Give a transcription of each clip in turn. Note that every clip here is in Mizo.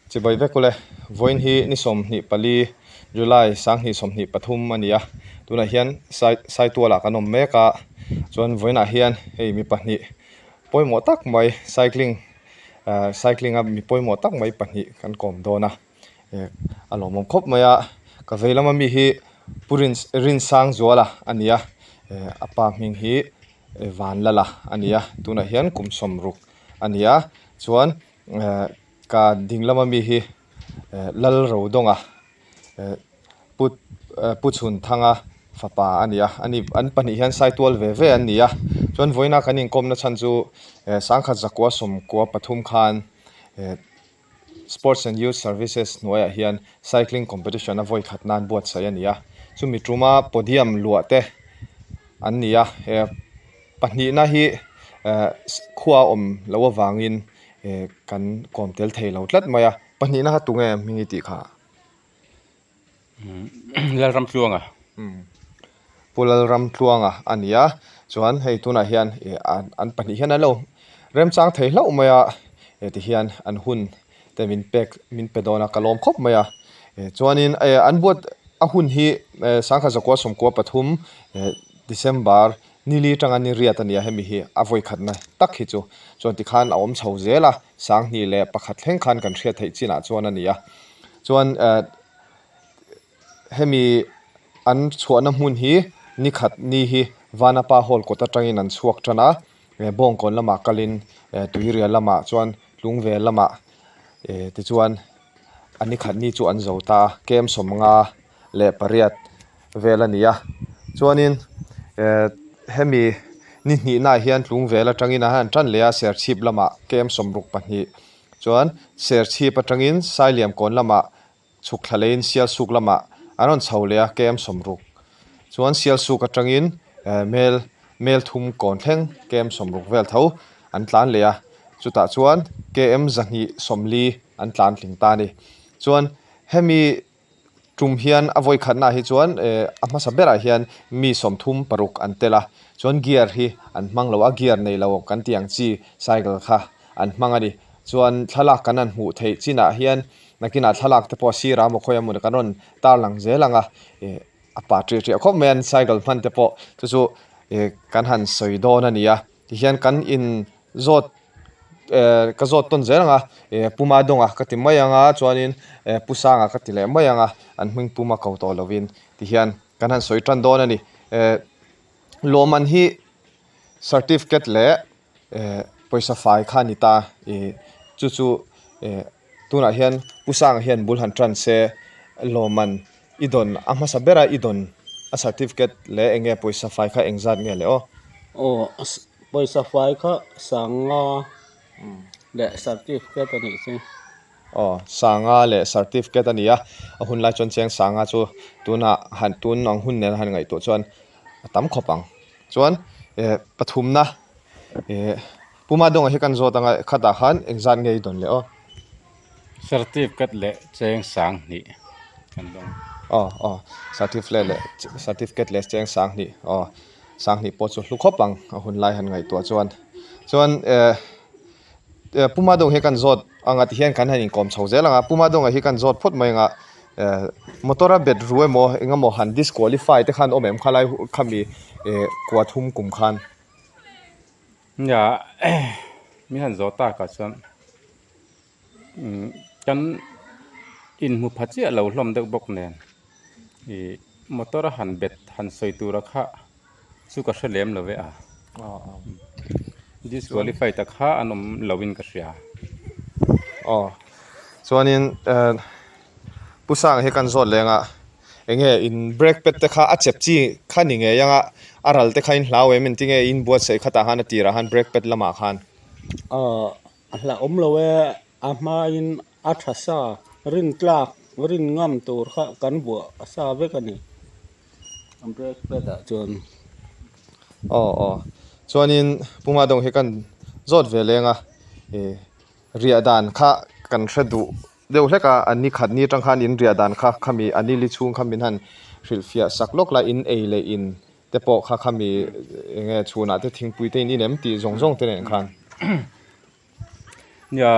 Chibai vek ule, vawiin hi ni 24 July 2023 a ni a, tunah hian Sai Saitualah kan awm mek a, chuan vawiinah hian hei mi pahnih pawimawh tak mai cycling ah cycling a mi pawimawh tak mai pahnih kan kawm dawn a. A lawmawm khawp mai a, ka vei lama mi hi Pu Rinsangzuala a ni a, a pa hming hi Vanlala a ni a, tunah hian kum 60 a ni a, chuan ka ding lama mi hi Lalrodawnga Pu Pu Chhunthanga fapa a ni a, ani an pahnih hian Saitual ve ve an ni a, chuan vawiina kan inkawmna chhan chu 1993 khan. Sports and Youth Services hnuaiah hian Cycling Competition a vawi khat nan buatsaih a ni a, chumi tuma podium luah te an ni a, he pahnihna hi eh khua awm loh avangin eh kan kawm tel thei lo tlat mai a, pahnihna kha tunge hming i tih kha? Lalramtluanga. Pu Lalramtluanga a ni a, chuan hei tunah hian ih an pahnih hian an lo remchang thei hlauh mai a, eh tihian an hun te min pek min pe dawn a ka lawm khawp mai a, eh chuanin eh an buat a hun hi eh 1993 eh December nili tanga ni riat a ni a hemi hi a vawi khatna tak hi chu chuan tikhan a awm chho zel a 2001 thleng khan kan hriat theih chinah chuan a ni a chuan eh hemi an chhuahna hmun hi ni khat ni hi Vanapa hall kawt atangin an chhuak tan a eh Bawngkawn lamah kalin eh Tuirial lamah chuan Tlungvel lamah eh tichuan a ni khat ni chu an zo ta a kem 58 vel a ni a chuanin eh hemi ni hnihnaah hian Tlungvel atangin an han tan leh a Serchhip lamah kem 62 chuan Serchhip atangin Sailiamkawn lamah chhuk thla leiin Sialsuk lamah an rawn chho leh a KM 60 chuan Sialsuk atangin eh mel mel thum kawn thleng KM 60 vel tho an tlan leh a chutah chuan KM 240 an tlan tling ta a ni chuan hemi tum hian a vawi khatnaah hi chuan eh a hmasa berah hian mi 36 an tel a chuan gear hi an hmang lo a gear nei lo kan tih ang chi cycle kha an hmang a ni chuan thlalak kan han hmuh theih chinah hian. Nakinah thlalak te pawh a sirah emaw khawi emaw kan rawn tarlang zel ang a, ih a pa ṭiah ṭiah khawp mai a an cycle hman te pawh chu chu ih kan han sawi dawn a ni a, tihian kan in zawt eh ka zawt tawn zel ang a, ih Puma Dawnga ka ti mai ang a chuanin eh Pu Sanga ka ti leh mai ang a, an hming Puma ko tawh lovin tihian kan han sawi tan dawn a ni. Eh lawmman hi certificate leh eh pawisa fai kha a ni ta ih chu chu eh tunah hian Pu Sanga hian bul han tan se lawmman i dawn a hmasa bera i dawn a certificate leh eng nge pawisa fai kha engzat nge le aw. Aw pawisa fai kha sanga leh certificate a nih chu. Aw sanga leh certificate a ni a a hun lai chuan cheng sanga chu tunah han tun ang hun nen han ngaihtuah chuan a tam khawp ang chuan eh pathumna eh Puma Dawnga hi kan zawt anga khatah khan engzat nge i dawn leh aw. Certificate leh cheng 2000 kan dawng. Aw aw certificate leh certificate leh cheng 2000 aw 2000 pawh chu hlu khawp ang a hun lai han ngaihtuah chuan chuan eh Puma Dawnga hi kan zawt anga tihian kan han inkawm chho zel anga Puma Dawnga hi kan zawt phawt mai anga eh motor a bet ru emaw eng emaw han disqualify te khan awm em khalai khami eh kua thum kum khan. Nia mi han zawh takah chuan kan inhmu pha chiah lo hlawm deuh bawk nen ih motor a han bet han sawi tura kha chu ka hre lem lo ve a disqualify ta kha an awm lo in ka hria. Aw chuanin eh Pu Sanga hi kan zawt leng a enge in brake pad te kha a chep chi kha ni ngei ang a a ral te kha in hlau em engtin nge in buatsaih khatah khan a tirah khan brake pad lamah khan. Aw a hlauhawm lo e a hmain a tha sa rin tlak rin ngam tur kha kan buah sa vek a ni brake pad ah chuan. Aw aw chuanin Pu Madawng hi kan zawt ve leng a ih riah dan kha kan hre duh deuh hlek a an ni khat ni atang khan in riah dan kha khami a nili chhung kha min han hrilhfiah sak lawk la in ei leh in te pawh kha khami eng nge chhunah te thingpui te in in em tih zawng zawng te nen khan. Nia.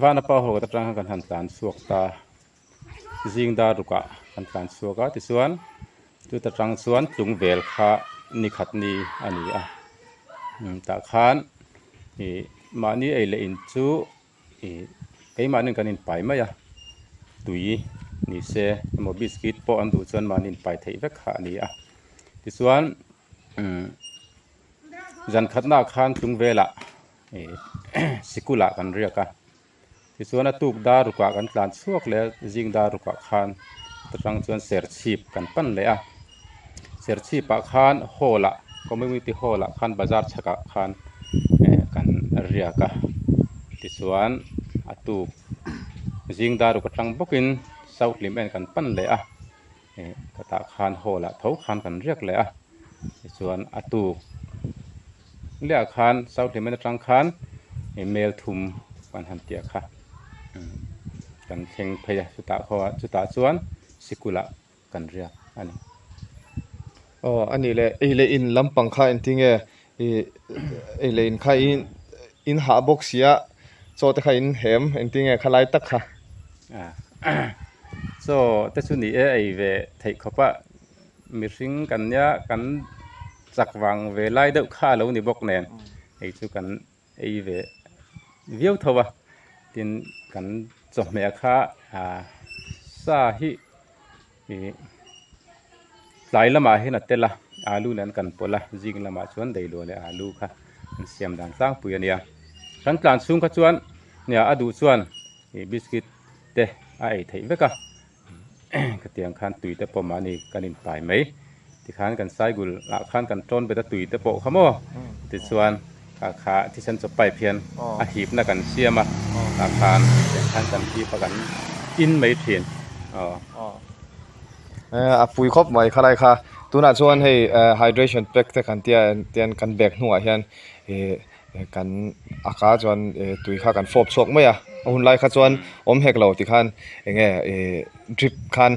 Vanapa haw atang khan kan han tlan chhuak ta zing dar rukah kan tlan chhuak a tichuan chuta tang chuan tlung vel kha ni khat ni a ni a tah khan ih mahni ei leh in chu ih keimahni kan inpai mai a tui ni se emaw biscuit pawh an duh chuan mahni inpai theih vek kha a ni a tichuan umm zan khatnaah khan tlung velah ih sikulah kan riak a tichuan a tuk dar rukah kan tlan chhuak leh a zing dar rukah khan ta tang chuan serchhip kan pan leh a serchhip ah khan hall ah community hall ah khan bazar chhakah khan eh kan riak a tichuan a tuk zing dar ruk atang bawkin south lim en kan pan leh a eh ka tah khan hall ah tho khan kan riak leh a tichuan a tuk leh ah khan south hlimen atang khan ih mel thum kan han tih kha kan thleng phei a chutah khaw ah chutah chuan sikul ah kan riak a ni. Aw a nih leh ei leh in lampang kha engtinge ih ei leh in kha in in hah bawk sia chaw te kha in hem engtinge khalai tak kha. Chaw te chu ni e ei ve theih khawp a mihring kan nia kan chak vang ve lai deuh kha a lo ni bawk nen hei chu kan ei ve viau tho a tin kan chawhmeh kha ah sa hi ih tlai lamah hian a tel a alu nen kan pawlh a zing lamah chuan deiluah leh alu kha an siam dan tlangpui a nia kan tlan chhung kha chuan nia a duh chuan ih biscuit te a ei theih vek a. Khatiang khan tui te pawh mahni kan inpai mai tikhan kan saigul ah khan kan tawn bet a tui te pawh kha maw tichuan kha kha thisen chaw pipe hian a hipna kan siam a tah khan tiang khan kan hip a kan in mai thin aw. A pui khawp mai khalai kha tunah chuan hei hydration pack te kan tia tian kan bag hnungah hian ih Kan a ka chuan tui kha kan fawp chhuak mai a, a hun lai kha chuan awm hek lo tikhan eng nge ih drip khan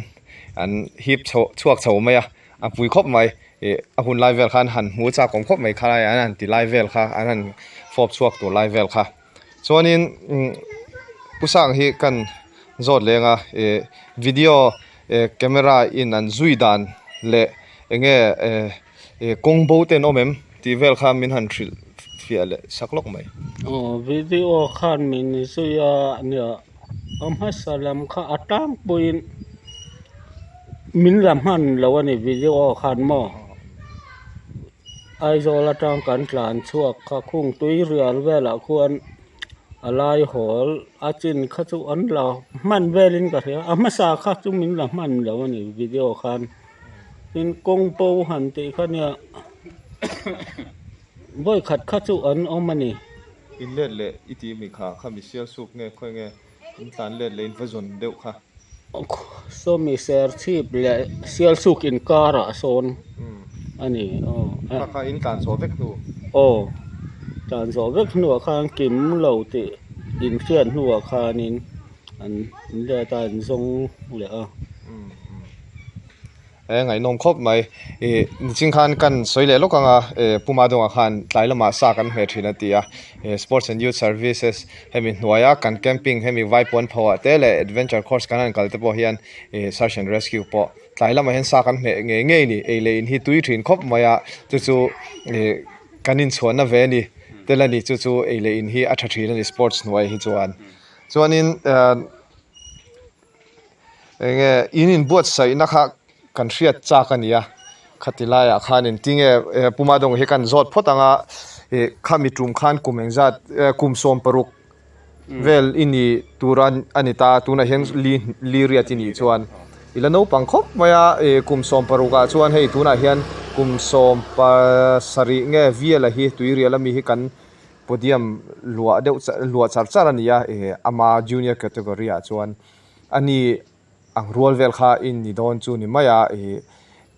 an hip chho chhuak chho mai a, a pui khawp mai ih a hun lai vel khan han hmu chak awm khawp mai kha lai an han ti lai vel kha an han fawp chhuak tur lai vel kha chuanin umm pu sang hi kan zawt leng a ih video eh camera in an zui dan leh eng nge eh. Ih kawng bo te an awm em tih vel kha min han hrilh fiah leh sak lawk mai. Aw video khan min zui a nia a hmasa lam kha a tlangpuiin min la hman lo a ni video khan maw Aizawl atang kan tlan chhuak kha khung tui rial velah khuan a lai hawl a chin kha chu an la hman velin ka hria a hmasa kha chu min la hman lo a ni video khan. Tin kawng bo han tih kha nia vawi khat kha chu an awm a ni. In let leh i tih mi kha kha mi sial suk nge khawi nge in tlan let leh in va zawn deuh kha. Saw mi ser chhip leh sial suk inkarah sawn a ni aw. Kha kha in tlan zawh vek hnu. Aw tlan zawh vek hnuah khan kim lo tih inhriat hnuah khanin an let a an zawng leh a. He ngaihnawm khawp mai. Ih niching khan kan sawi leh lawk ang a, eh Pu Madonga khan tlai lamah sa kan hmeh thin a ti a. Eh Sports and Youth Services hemi hnuaia kan camping hemi Vaipuan pho ah te leh Adventure Course kan han kal te pawh hian ih Search and Rescue pawh tlai lamah hian sa kan hmeh ngei ngei a ni. Ei leh in hi tui thin khawp mai a, chu chu ih kan inchhuahna ve a ni. Tel a ni chu chu ei leh in hi a tha thin a ni sports hnuai hi chuan. Chuanin eh. Enge in inbuatsaihna kha kan hriat chak a ni a, khati laiah khan engtinge Pu Madonga hi kan zawt phawt ang a, ih khami tum khan kum engzat kum 16 vel i ni tur a ni ta, tunah hian li li riat i nih chuan i la naupang khawp mai a, ih kum 16 ah chuan hei tunah hian kum 17 nge Viala hi Tuirial ami hi kan Podium luah deuh luah char char a ni a, ih ama junior category ah chuan ani ang rual vel kha i ni dawn chu ni mai a, ih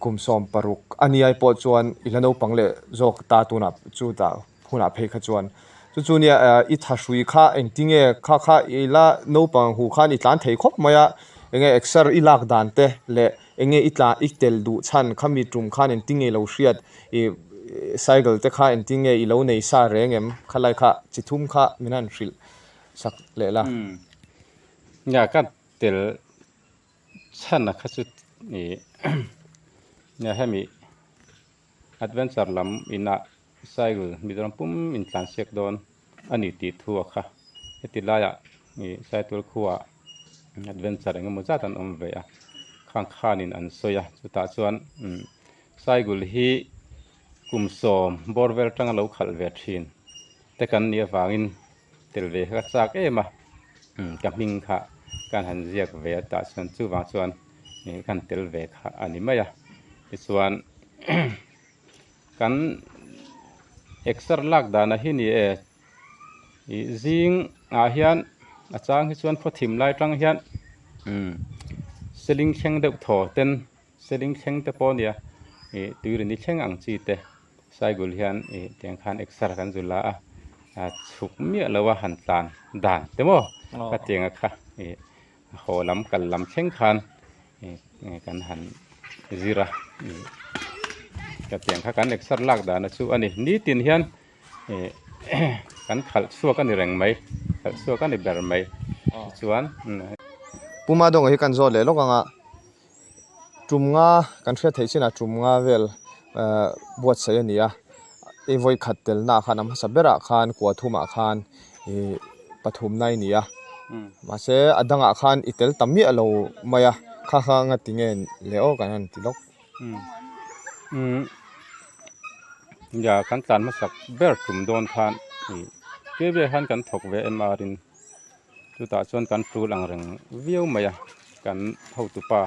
kum 16 a ni ai pawh chuan i la naupang leh zawk ta tunah chu tah hunah phei kha chuan chu chu nia i thahrui kha engtinge kha kha i la naupang hu khan i tlan thei khawp mai a, enge exer i lak dan te leh Enge i tla i tel duh chhan khami tum khan engtinge i lo hriat i cycle te kha engtinge i lo nei sa reng em khalai kha chi thum kha min han hrilh. sak leh la. Nia ka tel chhan a kha chu ih nia hemi adventure lam inah cycle Mizoram pum intlan siak dawn a ni tih thu a kha heti laiah ih Saitual khuaah adventure eng emaw zat an awm ve a khang khanin an sawi a chutah chuan umm cycle hi kum sawm bawr vel atanga lo khalh ve thin te kan nih avangin tel ve kha ka chak em a umm ka hming kha kan han ziak ve a tah chuan chuvang chuan ih kan tel ve kha a ni mai a tichuan kan exer lak danah hi ni e ih zing ah hian a chang hi chuan khawthim lai tang hian umm seling thleng deuh thaw ten seling thleng te pawh a nia ih tuirini thleng ang chi te Saigul hian ih tiang khan exer kan zu la a a chhuk miah lo a han tlan dan te maw ka tiang a kha ih haw lam kal lam thleng khan ih kan han zir a ih ka tiang kha kan exer lak dan a chu a ni nitin hian ih kan khalh chhuak a ni reng mai khalh chhuak a ni ber mai tichuan. Pu Madonga hi kan zawt leh lawk ang a. Tum nga kan hriat theih chinah tum nga vel ehh buatsaih a ni a i vawi khat telna ah khan a hmasa berah khan kua thumah khan ihh pathumna i ni a mahse a dangah khan i tel ta miah lo mai a kha kha nga ti nge le aw kan han ti lawk. Ya kan tlan hmasak ber tum dawn khan ih ke vel khan kan thawk ve em arin. Chutah chuan kan tul ang reng viau mai a, kan hotupa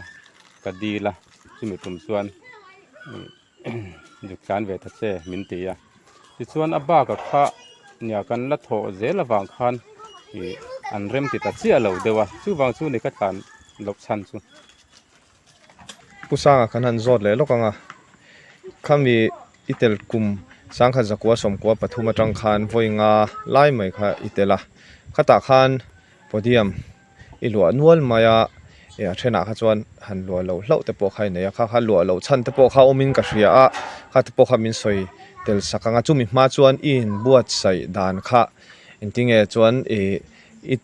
ka dil a, chumi tum chuan zuk tlan ve ta che min ti a. Tichuan a bak a kha nia kan la thawh zel avang khan ih an rem ti ta chiah lo deuh a, chuvang chu ni ka tlan loh chhan chu. Pu Sanga kan han zawt leh lawk ang a, khami i tel kum sangkhat zakua sawmkua pathum atang khan vawi nga lai mai kha i tel a, khatah khan podium i luah nual mai a, ih a thenah kha chuan han luah loh hlauh te pawh kha i nei a, kha kha luah loh chhan te pawh kha awmin ka hria a, kha te pawh kha min sawi tel sak ang a, chumi hma chuan i inbuatsaih dan kha engtinge chuan ih i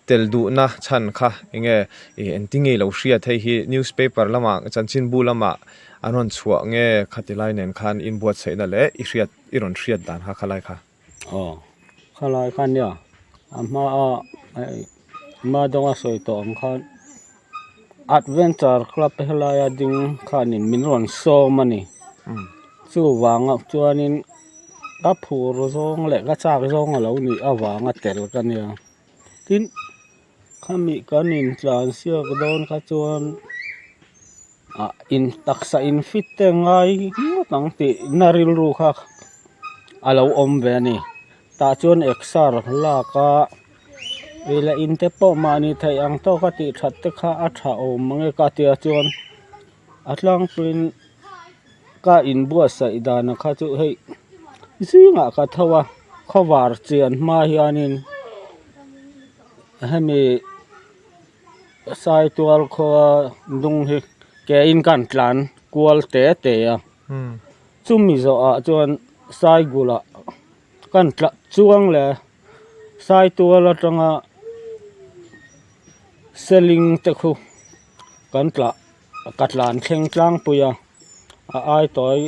Tel duhna chhan kha enge ih engtin nge ilo hriat hei hi newspaper lamah chanchinbu lamah an rawn chhuah nge khati lai nen khan inbuatsaihna leh i hriat i rawn hriat dan kha khalai kha. Aw khalai kha nia a hma a hei hma dawnga sawi tawh ang khan adventure club helaia ding khanin min rawn sawm a ni chuvanga chuanin ka phur zawng leh ka chak zawng a lo nih avanga tel ka nia. Tin, khami kan intlan siak dawn kha chuan ah in taksa in fit te ngai ngawt ang tih na rilru kha a lo awm ve a ni. Tah chuan exer lak a ei leh in te pawh mahni theih ang tawk a tih that te kha a tha awm mang e ka tia chuan a tlangpuiin ka inbuatsaih dan kha chu hei zingah ka tho a khawvar chian hma hianin hemi saitual khua dung hi ke in kan tlan kual te te a chumi zawhah chuan saigulah kan tla chuang leh saitual atanga seling te khu kan tlah. Ka tlan thleng tlangpui a, a ai tawi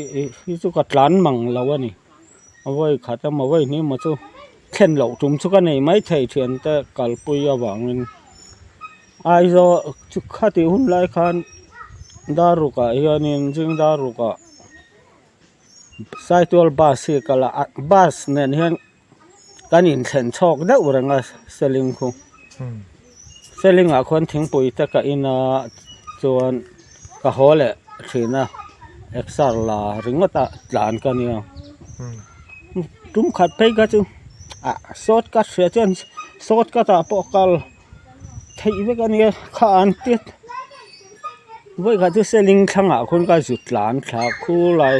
hi chu ka tlan mang lo a ni. A vawi khat emaw vawi hnih emaw chu thlen loh tum chu ka nei mai thei thian te kalpui avangin Aizawl chu khatih hun lai khan Darukah hianin zing Darukah Saitual bus hi kal a, bus nen hian kan inthlen chhawk deuh reng a seling khu seling ah khuan thingpui te ka in a chuan ka haw leh thin a exer la ringawt a tlan ka nia tum khat phei kha chu ah short cut hria chuan short cut ah pawh kal theih vek a nia kha an tiat vawikhat chu seling thlangah khuan ka zut tlan thla khur lai.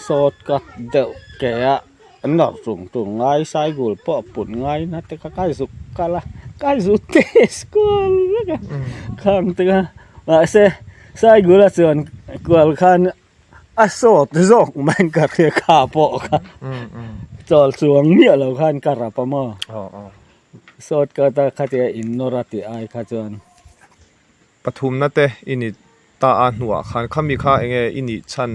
Short cut deuh ke a nawr tung tung ngai saigul pawh put ngai na te kha ka zuk kal a ka zut test kual vek a khang te kha mahse saigul a chuan kual khan a sawt zawk mai ka hria kha pawh kha chawl chuang miah lo khan ka rap a maw. Shortcut a khatia innawr a tih ai kha chuan. Pathumna te i ni ta a hnuah khan khami kha enge i nih chhan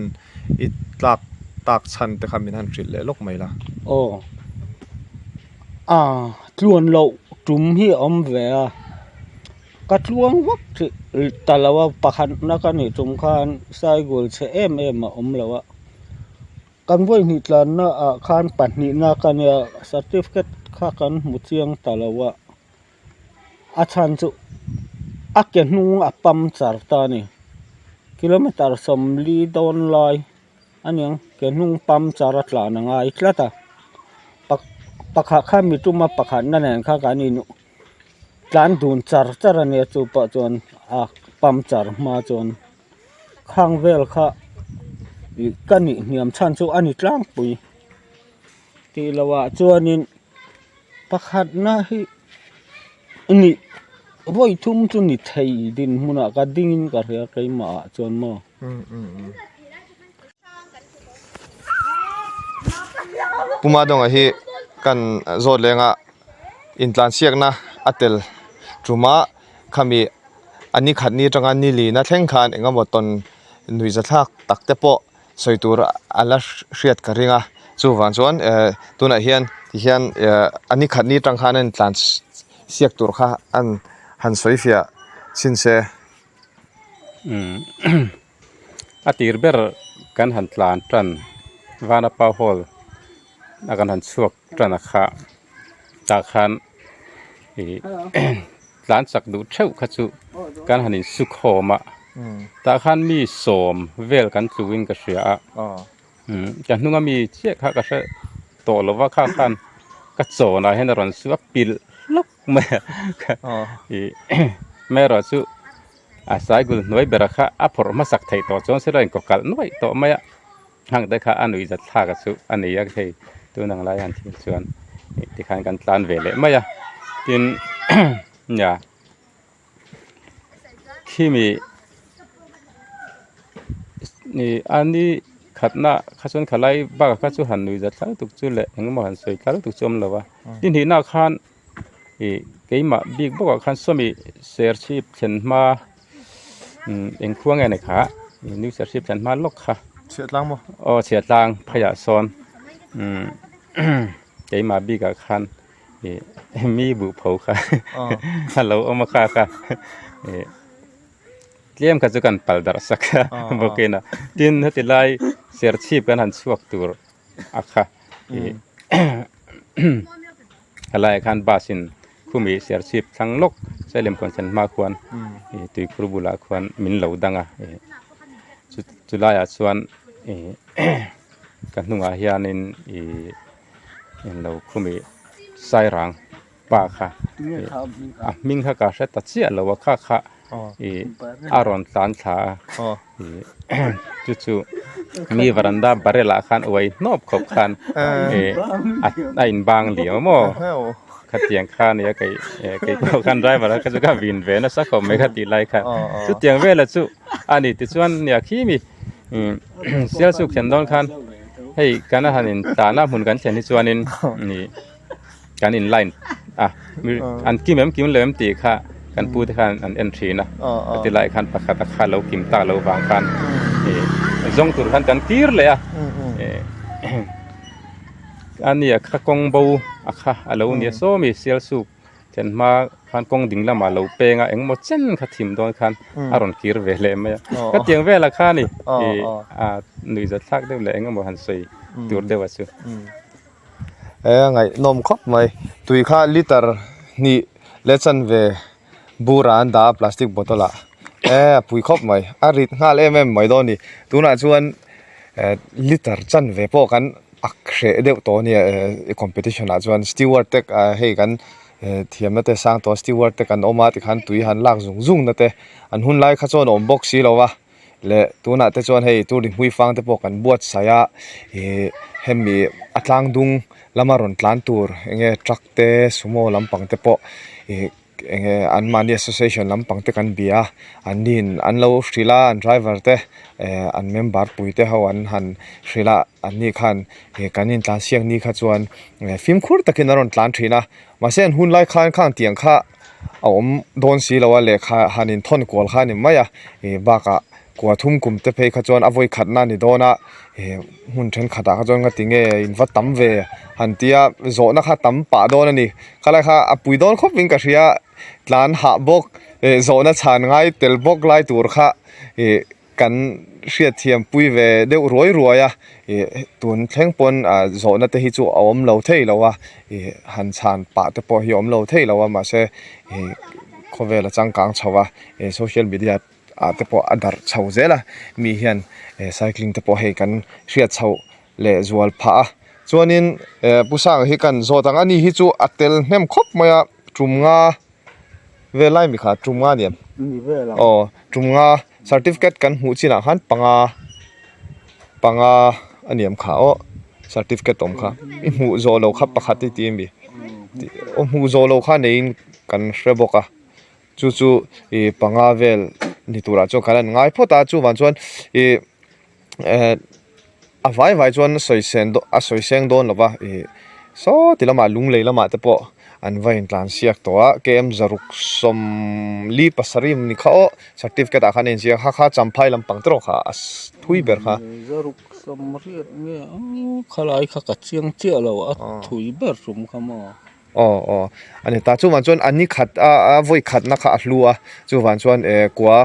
i tlak tak chhan te kha min han hrilh leh lawk mai la. Aw a tluan loh tum hi a awm ve a, ka tluang vak ta lo a pakhatna ka nih tum khan cycle chhe em em a awm lo a. Kan vawi hnih tlanna ah khan pahnihna ka nia certificate kha kan hmu chiang ta lo a, a chhan chu a ke hnung a pam char ta a ni kilometer 40 dawn lai a niang ke hnung pam char a tlan a ngai tlat a pakhat kha mi tuma pakhatna nen kha kan in tlan dun char char a nia chu pawh chuan a pam char hma chuan. Khang vel kha ih ka nih hniam chhan chu a ni tlangpui tih loh ah chuanin pakhatna hi nih vawi thum chu ni thei dinhmunah ka dingin ka hria keimah ah chuan maw. Puma dawnga hi kan zawt lenga intlansiakna a tel tuma khami a ni khat ni atanga ni lina thleng khan eng emaw tawn nuihza thlak tak te pawh sawi tur a la hriat ka ring a chuvang chuan ehh tunah hian ti hian ehh a ni khat ni atang khan a intlan siak tur kha an han sawi fiah chhin se. A tir ber kan han tlan tan Vanapa hall a kan han chhuak tan a kha tah khan ih tlan chak duh theuh kha chu kan han in su khawm a tah khan mi sawm vel kan tlu in ka hria a ka hnung ami chiah kha ka hre tawh lo va kha khan ka chawn ah hian a rawn su a pilh hlawk mai a ih amaherawh chu a cycle hnuai bera kha a phawrh hmasak theih tawh chuan sir a inkawh kalh nuaih tawh mai a hang te kha a nuih zat thlak a chu a ni a hei tun ang lai han thil chuan tikhan kan tlan ve leh mai a tin nia khimi ih a ni khatna kha chuan khalai bakah kha chu han nuih zat thlak tuk chu leh engemaw han sawi thlak tuk chu a awm lo a ni hnihna khan. Ih keimah bik bawkah khan sawmi serchhip thlen hma umm eng khua nge ni kha new serchhip thlen hma lawk kha chhiahtlang maw aw chhiahtlang pheiah sawn umm keimah bikah khan ih mi buh pho kha a lo awm a kha kha ih tlem kha chu kan pal darh sak a bawkin a tin heti lai serchhip kan han chhuak tur a kha ih Helaiah khan bus in khumi serchhip thlang lawk Salem kawn thlen hma khuan ih tuikhur bulah khuan min lo dang a ih chu chu laiah chuan ih ka hnungah hianin ih englo khumi sairang pa kha ih a hming kha ka hre ta chiah lo a kha kha ih a rawn tlan thla a ih chu chu mi varanda barrel ah khan uai hnawp khawp khan ih a in bang liam a maw khatiang kha nia kei kei pawh khan driver kha chu ka vin ve nasa khawp mai kha tih lai khan chutiang vela chu a ni tichuan nia khi mi sial suk thlen dawn khan hei kan a han in tlan a hmun kan thlen hi chuanin ih kan in line a an kim em kim lo em tih kha kan pu te khan an en thin a ti lai khan pakhat a kha lo kim tak lo vang khan ih zawng tur khan kan tir leh a ih a nia kha kawng bo a kha a lo nia sawmi sial suk then hma khan kawng ding lamah lo peng a engemaw chen kha thim dawn khan a rawn kir ve leh mai a khatiang velah kha a ni ih a nuihzat thlak deuh leh engemaw han sawi tur deuh a chu. He a ngaihnawm khawp mai tui kha liter hnih leh chanve bur ah an dah a plastic bottle ah e a pui khawp mai a rit nghal em em mai dawn a ni tunah chuan eh liter chanve pawh kan ak hreh deuh tawh a nia eh competition ah chuan steward te ah hei kan eh thiamna te sang tawh a steward te kan awm a tikhan tui han lak zung zung na te an hun lai kha chuan a awm bawk si lo va. Leh tunah te chuan hei tur hmui fang te pawh kan buatsaih a ihh hemi a tlang dung lama rawn tlan tur eng nge truck te sumo lampang te pawh ihh. Eng nge an mahni association lampang te kan bia a an niin an lo hrilh a an driver te eh an member pui te ho an han hrilh a an ni khan eh kan intlan siak ni kha chuan eh fimkhur takin an rawn tlan thin a mahse an hun lai khan khang tiang kha a awm dawn si lo a lehkha han inthawn kual kha a ni mai a ih bakah kua thum kum te phei kha chuan a vawi khatna a ni dawn a ih hmun thenkhatah kha chuan nga tinge in va tam ve han tia zawhna kha tam pah dawn a ni khalai kha a pui dawn khawp in ka hria tlan hah bawk ih zawhna chhan ngai tel bawk lai tur kha ih kan hriatthiam pui ve deuh ruai ruai a ih tun thleng pawn ah zawhna te hi chu a awm lo thei lo a ih han chhan pah te pawh hi a awm lo thei lo a mahse ih khawvel a changkang chho a ih social media ah te pawh a darh chho zel a mi hian eh cycling te pawh hei kan hriat chhoh leh zual phah a chuanin eh pu sanga hi kan zawt ang a ni hi chu a tel hnem khawp mai a tum nga vel lai mi kha tum nga ni em aw tum nga certificate kan hmuh chinah khan panga panga a ni em kha aw certificate awm kha i hmuh zawh loh kha pakhat i ti a mi aw hmuh zawh loh kha neiin kan hre bawk a. Chu chu ih panga vel ni turah chuan kan han ngai phawt a chuvang chuan ih eh a vai vai chuan sawi sen a sawi seng dawn lo va ih saw ti lamah lunglei lamah te pawh an va intlan siak tawh a km zaruk sawmli pasarih ni kha aw certificate ah khan a inziak a kha kha champhai lampang te erawh kha a thui ber kha. Zaruk sawmriat nge khalai kha ka chiang chiah lo a thui ber tum kha maw. Aw aw a ni ta chuvang chuan a ni khat a a vawi khatna kha a hlu a chuvang chuan eh kua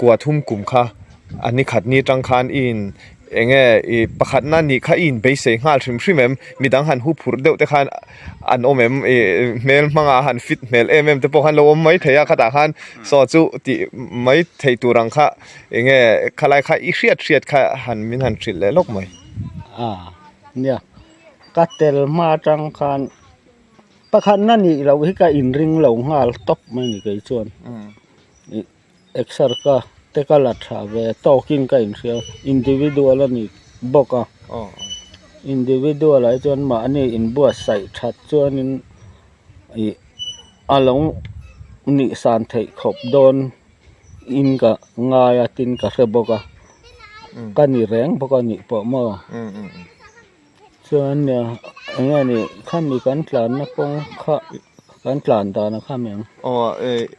kua thum kum kha a ni khat ni atang khan i in eng nge ih pakhatna nih kha i in beisei nghal hrim hrim em midang han hu phurh deuh te khan an awm em ih hmel hmangah han fit hmel em em te pawh khan lo awm mai thei a khatah khan saw chu tih mai theih tur ang kha eng nge khalai kha i hriat hriat kha han min han hrilh leh lawk mai. A nia. Ka tel hma atang khan pakhatna nih loh hi ka inring lo nghal tawp mai ni kei chuan ih exer ka te ka la tha ve tawkin ka inhria individual a ni bawk a individual ah hi chuan mahni inbuatsaih that chuanin ih a lo nih san theih khawp dawn. In ka ngai a tin ka hre bawk a ka ni reng bawk a nih pawh maw chuan eng nge ni khami kan tlanna kawng kha kan tlan dan a khami ang aw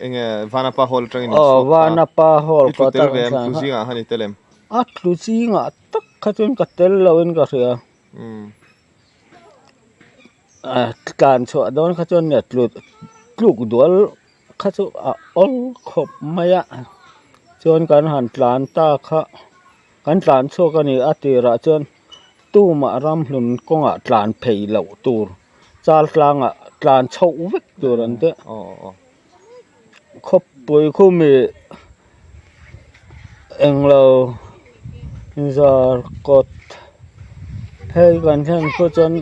eng nge vanapa hall atangin aw vanapa hall i tlu tel ve em tlu zingah khan i tel em a tlu zingah tak kha chuan ka tel lo in ka hria tlan chhuah dawn kha chuan tlu tluk dual. Kha chu a awl khawp mai a chuan kan han tlan ta kha kan tlan chhuak a ni a tirah chuan tumah ramhlun kawngah tlan phei loh tur chal tlangah tlan chhoh vek tur an tia khawpui khumi englo zarkawt phei kan thlen pawh chuan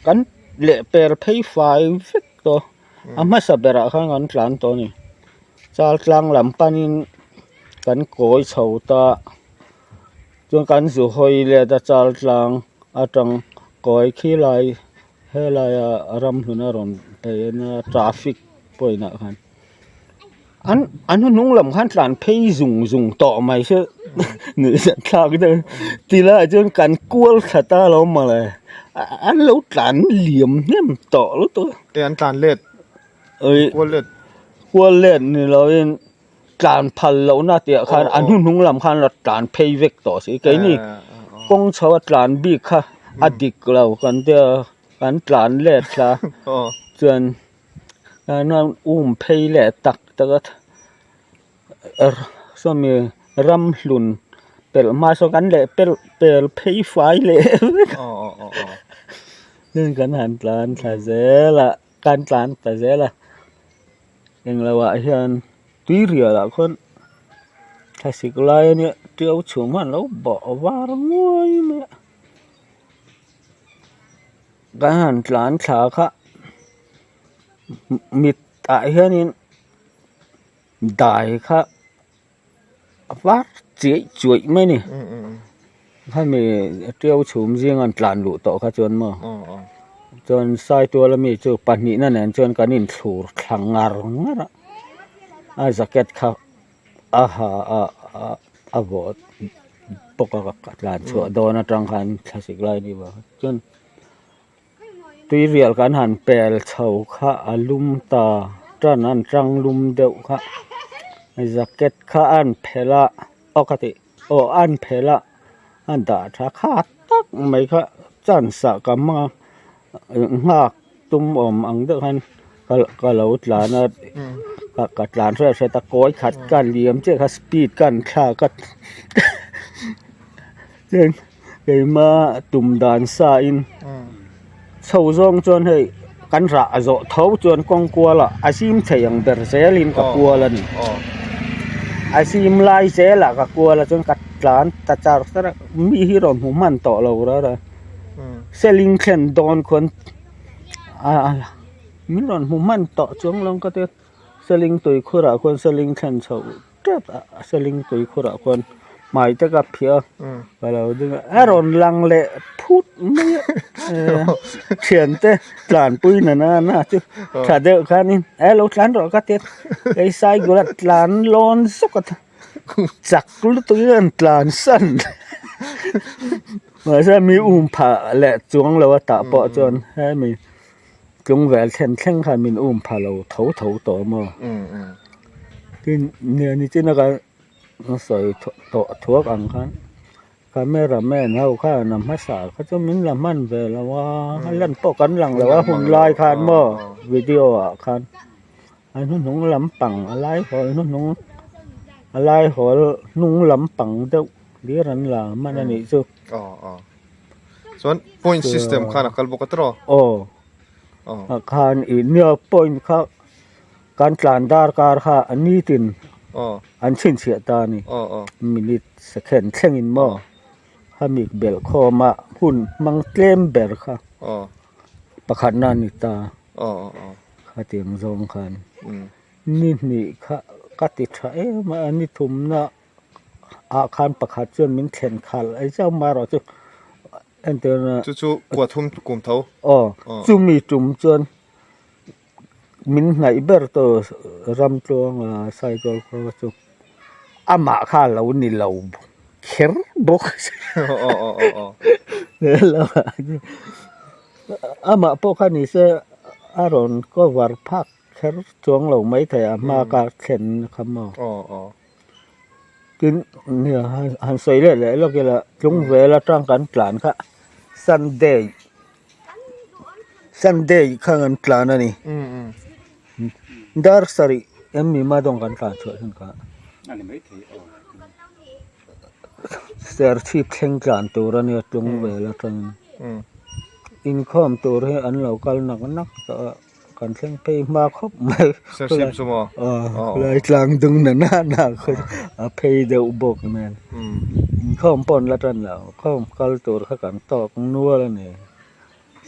kan lehper phei fai vek tawh. A hmasa berah khan kan tlan tawh a ni chal tlang lam panin kan kawi chho ta chuan kan zu hawi let a chal tlang atang kawi khi lai helaia ramhlun a rawn phei ania traffic point ah khan an an hnung lam khan tlan phei zung zung tawh mai se nuihzat thlak deuh ti laiah chuan kan kual thla ta lo mawle an lo tlan liam hnem tawh lutuk a. E an tlan let kual let kual let ni loin tlan phal lohna tih ah khan a hnuhnung lam khan a tlan phei vek tawh si keini kawng chho a tlan bik kha a dik lo kan tia kan tlan let thla chuan an um phei leh tak tak a sawmi ramhlun pelh hma sawn kan leh pelh pel phei fai leh vek a chuan kan han tlan thla zel a kan tlan ta zel a englo ah hian tuirial ah khawn thlasik lai a nia tiau chhum khan a lo bawh var nguai mai a kan han tlan thla kha mit ah hianin dai kha a var chiai chuaih mai a ni khami tiau chhum zinga an tlan luh tawh kha chuan maw. Chuan Saituala mi chu pahnihna nen chuan kan inthlur thla ngar ngar a, a jacket kha a ha a a vawt bawk a ka tlan chhuah dawn atang khan thlasik lai ni vang chuan tuirial kan han pel chho kha a lum ta tan an tang lum deuh kha jacket kha a han phelh a aw ka tih aw a han phelh a a dah tha kha tak mai kha chance ah ka hmang a nghak tum awm ang deuh khan ka lo tlan a ka tlan hret hret a kawi khat ka han liam chiah kha speed ka han thlak a chuan keima tum dan sa in chho zawng chuan hei kan rah zawh tho chuan kawng kual ah a zim thei ang ber zel in ka kual a ni a zim lai zel ah ka kual a chuan ka tlan ta char char a mi hi rawn hmu hman tawh lo rara seling thlen dawn khuan a min rawn hmu hman tawh chuang lo ka tia seling tui khurah khuan seling thlen chhoh tep a seling tui khurah khuan hmai te ka phiah a ka lo ding a a rawn lang leh phut mai a thiante tlanpui na na na chu tha deuh khanin e lo tlan rawh ka tia kei saigula tlan lawn zawk a chak lutuk hi an tlan san mahse mi um phah leh chuang lo a tah pawh chuan hemi tlungvel thlen thleng khan min um pha lo tho tho tawh maw tin ni chin a kan sawi tawh thuak ang khan camera man ho khan a hmasa kha chu min la hman ve lo a a lan pawh kan lang lo a hun lai khan maw video ah khan a hnuhnung lampang a lai hawl hnuhnung a lai hawl hnung lampang deuh hlir an la hman a nih chu. Chuan point system khan a kal bawk a tiraw? Aw ah khan ih nia point kha kan tlan dar kar kha a nitin an chhinchhiah ta a ni minute second thlengin maw khami belh khawm a hun hmang tlem ber kha pakhatna a ni ta khatiang zawng khan ni hnih kha ka ti tha em a ni thumna. ah khan pakhat chuan min thlen khalh ai zau mai erawh chu entirna Chu chu kua thum kum tho. Aw chumi tum chuan min hnaih ber tawh Ramtluanga cycle khaw chu amah kha a lo ni lo kher bawk amah pawh kha ni se a rawn cover phak kher chuang lo maithei a hma ka thlen kha maw. Tin nia han sawi leh leh lawk ila tlung vel atang kan tlan kha Sunday Sunday kha kan tlan a ni dar sarih em ni hma dawng kan tlan chhuah hun kha serchhip thleng tlan tur a nia tlung vel atangin inkhawm tur hi an lo kal nak nak tawh a. Kan thleng phei hma khawp mai. Serchhip chu maw? Khulai tlang dung na na na khaw chu a phei deuh bawk nen. Inkhawm pawh an la tan lo. Khawm kal tur kha kan tawk nual a ni.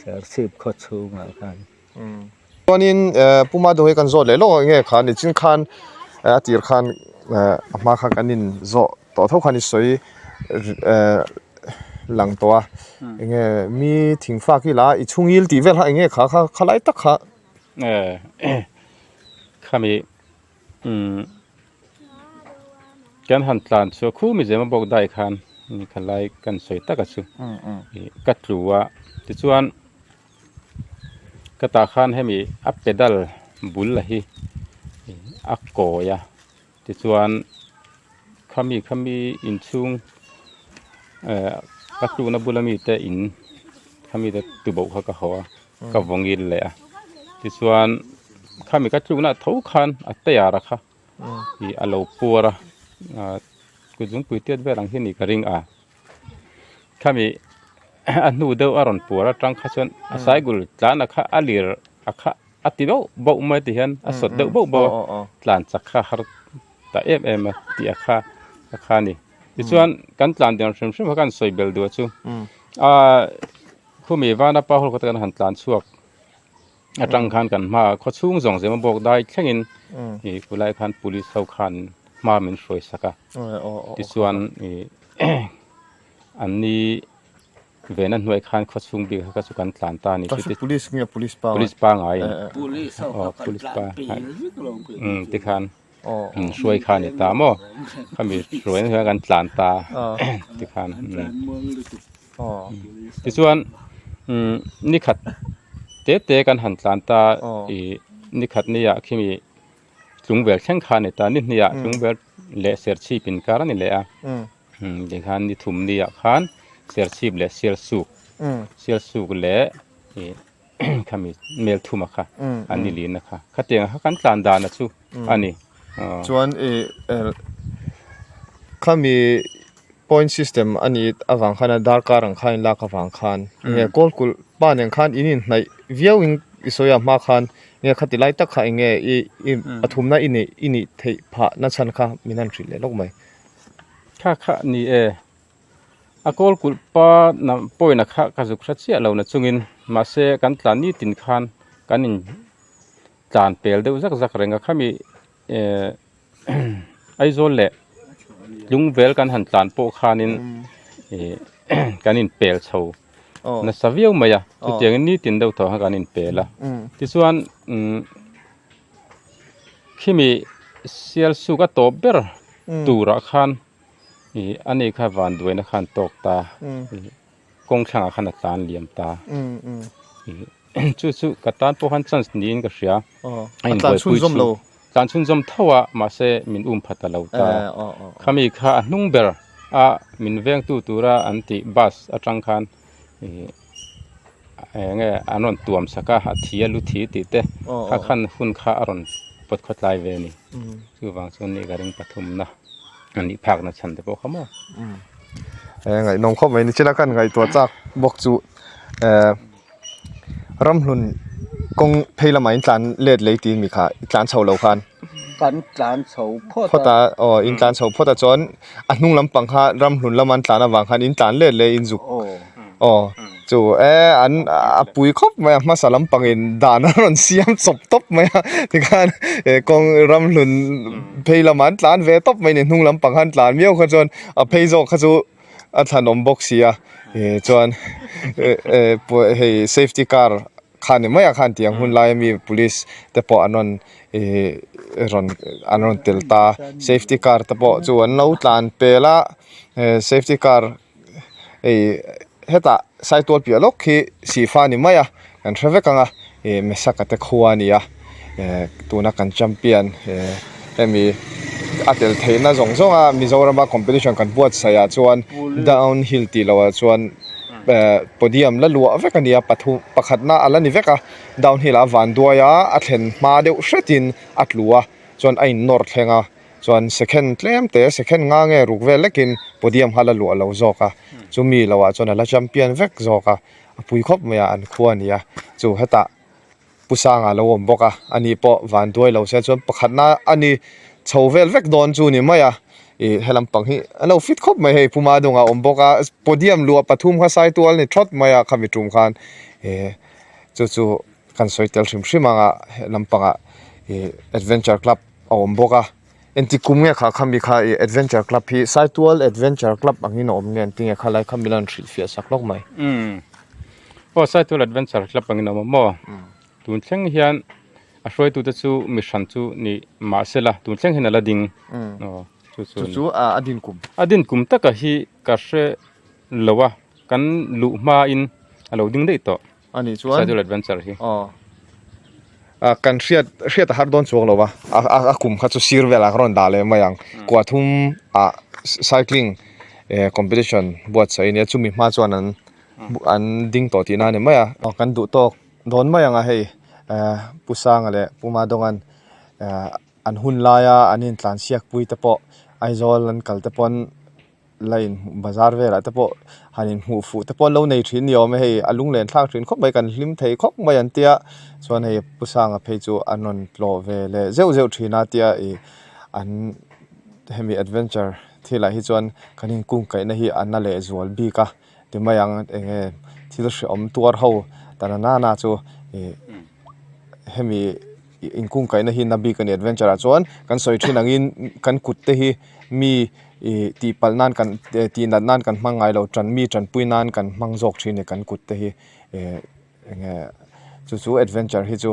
Serchhip khaw chhungah khan. Chuanin Pu Madhu hi kan zawt leh lawk ang nge kha nichin khan a tir khan a hma khan kan inzawh tawh tho khan i sawi lang tawh a enge mi thingfak ila i chhungil tih vel kha enge kha kha khalai tak kha khami kan han tlan chu khu mi zema bawk dai khan khalai kan sawi taka chu ka tlu a tichuan ka tah khan hemi a pedal bul la hi a kawi a. Tichuan khami khami inchhung eh ka tlukna bula mite in khami te tuboh kha ka haw a ka vawngil leh a tichuan khami ka tlukna tho khan a tayar a kha ih a lo puar a ah kutzungpui tiat vel ang hi a nih ka ring a khami a hnu deuh a rawn puar atang kha chuan a saigul tlan a kha a lir a kha. A ti bauh bauh mai ti hian a sawt deuh bauh bauh a tlan chak kha har ta em em a tih a kha a kha a ni. Tichuan kan tlan dan hrim hrim kha kan sawi bel duh a chu aaa khumi vana pa hul kawt kan han tlan chhuak atang khan kan hmaah khaw chhung zawng zema bawk dai thlengin ih khulai khan police ho khan hma min hruai sak a tichuan ih an ni. Vena hnuai khan khaw chhung bik kha chu kan tlan ta a ni. Traffic police nge police pangai? Police pangai in. Aw police pa umm tikhan hruai kha a ni ta maw khami hruai na kan tlan ta tikhan tichuan umm nikhat te te kan han tlan ta ih nikhat nia khimi tlungvel thleng kha a ni ta ni hnih ah tlungvel leh serchhip inkar a ni leh a. Tikhan ni thum ni ah khan serchhip leh sialsuk sialsuk leh ih khami mel thuma kha an ni lin a kha khatiang kha kan tlan dan a chu a ni chuan ih khami point system a nih avang khan a darkar ang khan in lak avang khan nge kawl kulh pa nen khan in inhnaih viau in i sawi a hma khan nge khati lai tak kha eng nge i i pathumna i neih i nih theih phah na chhan kha min han hrilh leh lawk mai. Kha kha ni e, a kawl kulh pa na pawina kha ka zuk hre chiah lo na chungin mahse kan tlan nitin khan kan in tlan pel deuh zak zak reng a khami eh Aizawl leh Lungvel kan han tlan pawh khanin ih kan in pel chho nasa viau mai a chutiangin nitin deuh tawh kha kan in pel a tichuan umm. Khimi sial suk a tawp ber turah khan ih ani kha van duaina khan tawk ta ih kawng thlangah khan a tlan liam ta ih chu chu ka tan pawh khan chance niin ka hria a inbuaipui chu tlan chhunzawm tho a mahse min um pha ta lo ta khami kha a hnung ber a min vengtu tura an tih bus atang khan ih. Eng nge an rawn tuam sak a a thi a lu thi tih te kha khan hun kha a rawn pawt khaw tlai ve a ni chuvang chuan ni ka ring pathum na a nih phak na chhan te pawh kha maw. Eng ngaihnawm khawp mai nichina khan ngaihtuah chak bawk chu eh ramhlun kawng phei lamah in tlan let lei tiin mi kha i tlan chho lo khan. Kan tlan chho phawt a aw in tlan chho phawt a chuan a hnung lampang kha ramhlun lama an tlan avang khan in tlan let leh in zuk. Aw chu e an a pui khawp mai a hmasa lampangin dan a rawn siam chawp tawp mai a tikhan eh kawng ramhlun phei lamah an tlan ve tawp mai a ni hnung lampang khan tlan miau kha chuan a phei zawk kha chu a thlanawm bawk si a eh chuan eh eh hei safety car kha ni mai a khan tiang hun lai ami police te pawh an rawn ih rawn an rawn tel ta safety car te pawh chu an lo tlan pel a eh safety car hei hetah saitual piah lawk hi sihfa ni mai a kan hre vek ang a ih mesaka te khua a ni a eh tuna kan champion eh hemi a tel theihna zawng zawng a Mizorama competition kan buatsaih ah chuan downhill tih loh ah chuan eh podium la luah vek a ni a pathum pakhatna a la ni vek a downhill ah a van duai a a thlen hma deuh hretin a tlu a chuan a in nawr thleng a chuan second tlem te second nga nge ruk vel lekin podium kha a la luah lo zawk a chumi loh ah chuan a la champion vek zawk a a pui khawp mai a an khua a ni a chu hetah. Pu Sanga lo awm bawk a, ani pawh van duai lo se chuan pakhatna a ni chho vel vek dawn chu ni mai a, ih he lampang hi a lo fit khawp mai hei Pu Madunga awm bawk a, podium luah pathum kha Saitual ni thawt mai a khami tum khan ih chu chu kan sawi tel hrim hrim ang a he lampangah ih adventure club a awm bawk a, engti kum nge kha khami kha ih adventure club hi Saitual adventure club angin a awm nge an ti nge khalai kha min rawn hrilhfiah sak lawk mai. Aw Saitual Adventure Club angin a awm a maw? Tun thleng hian a hruaitute chu mi hran chu ni mahsela tun thleng hian a la ding. Aw chu chu chu a din kum. A din kum taka hi ka hre lo a, kan luh hmain a lo ding daih tawh. A nih chuan Saitual Adventure hi. Aw a kan hriat hriat a har dawn chuang lo va, a kum kha chu sir velah ka rawn dah leh mai ang. Kua thum ah cycling competition buatsaih a nia chumi hma chuan an an ding tawh tihna a ni mai a. Aw kan duh tawk dawn mai ang a hei eh Pu Sanga leh Pu Madonga'n eh an hun laia an intlansiak pui te pawh Aizawl an kal te pawn la in bazar velah te pawh han inhmuh fuh te pawh an lo nei thin ni awm e hei a lunglen thlak thin khawp mai kan hlim thei khawp mai an tia chuan hei Pu Sanga phei chu an rawn tlawh ve leh zeuh zeuh thin a tia ih an hemi adventure thilah hi chuan kan inkungkaihna hi a na leh zual bik a. Ti mai ang eng nge thil hrehawm tuar ho ta na nana chu ih hemi inkungkaihna hi na bik a ni adventure ah chuan kan sawi thin angin kan kut te hi mi Ih tihpalh nan kan tih nat nan kan hmang ngai lo tan mi tanpui nan kan hmang zawk thin a ni kan kut te hi eh eng nge chu chu adventure hi chu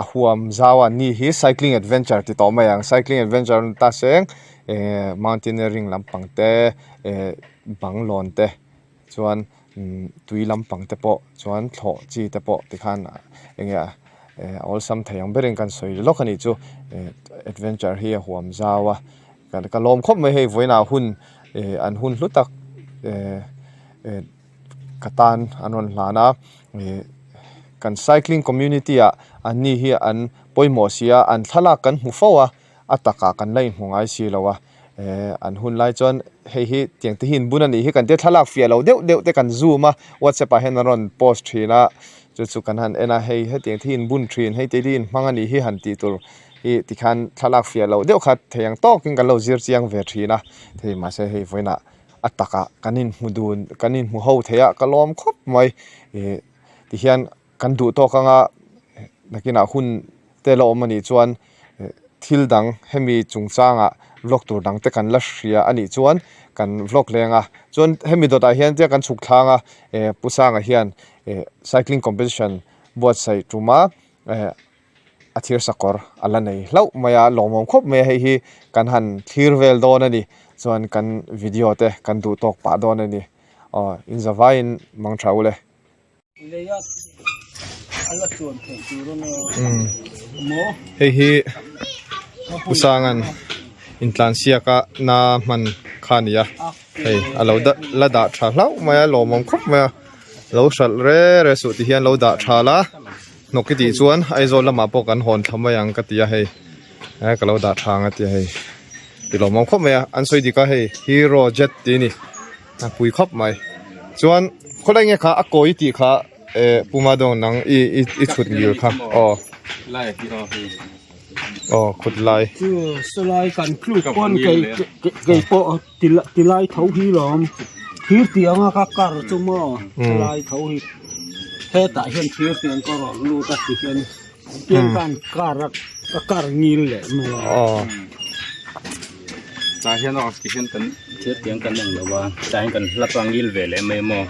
a huam zau a ni hi cycling adventure ti tawh mai ang cycling adventure ni ta seng eh mountaineering lampang te eh bang lawn te chuan umm tui lampang te pawh chuan thlawh chi te pawh tikhan eng nge a eh awlsam thei ang berin kan sawi lawk a nih chu eh adventure hi a huam zau a ka lawm khawp mai hei vawiinah hun eh an hun hlu tak eh eh ka tan an rawn hlan a ih kan cycling community ah an ni hi an pawimawh si a an thlalak kan hmu fo a a takah kan la inhmu ngai si lo a eh an hun lai chuan hei hi tiang te hi in bun a nih hi kan tia thlalak fiah lo deuh deuh te kan zoom a whatsapp ah hian an rawn post thin a chu chu kan han en a hei hetiang te hi in bun thin hei te hi in hmang a nih hi han tih tur hi tikhan thlalak fiah loh deuh kha thei ang tawkin kan lo zir chiang ve thin a hei mahse hei vawiinah a takah kan inhmu dun kan inhmu ho thei a ka lawm khawp mai ih tihian kan duh tawk anga nakinah hun te la awm anih chuan thil dang hemi chungchangah vlog tur dang te kan la hria anih chuan kan vlog leng a chuan hemi dawtah hian tia kan chhuk thlang a eh Pu Sanga hian eh cycling competition buatsaih tuma eh a thir sakawr a la nei hlauh mai a lawmawm khawp mai a hei hi kan han thlir vel dawn a ni chuan kan video te kan duh tawk pah dawn a ni aw inzavaiin mang tha ule. Hei hi Pu Sanga'n intlansiak a na hman kha a ni a hei a lo la dah tha hlauh mai a lawmawm khawp mai a lo hralh re re suh ti hian lo dah tha la. Hnawk i tih chuan Aizawl lamah pawh kan hawn thla mai ang ka ti a hei eh ka lo dah tha ang a ti a hei ti lawmawm khawp mai a an sawi dik a hei hero jet tih a ni a pui khawp mai chuan khawlai nge kha a kawi tih kha eh Pu Madawng nang i i i chhut ngil kha aw aw khut lai chu sawlai kan tluk pawn kei kei pawh ti lai tho hi lawm thir tiang a ka kar chu maw tilai tho hi hetah hian thir tiang ka rawn lut a ti hian tiang khan kar a ka kar ngil leh mai a tah hian aw ti hian kan thir tiang kan eng lo a tah hian kan hlap a ngil ve leh mai maw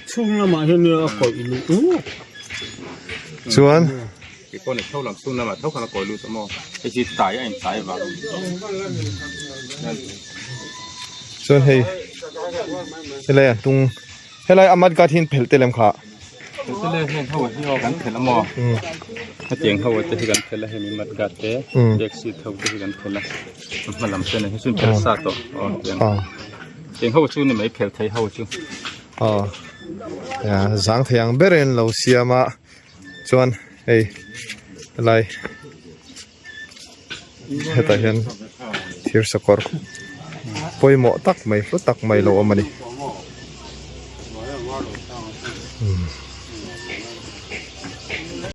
chhung lamah hian a kawih luh chuan. Kei pawh ni tho lam chhung lamah tho khan a kawi lut a maw hei hi tai a in tai vang chuan hei helai a hnung helai a mud guard hi an phelh tel em kha phelh tel e heng ho hi aw kan phelh a maw hetiang ho te hi kan phelh a hemi mud guard te back seat ho te hi kan phelh a hma lam te nen hi chu an phelh sa tawh aw tiang tiang ho chu ni mai phelh thei ho chu aw zang thei ang berin lo siam a. Chuan hei helai hetah hian thir sakawr pawimawh tak mai hlu tak mai lo awm a ni.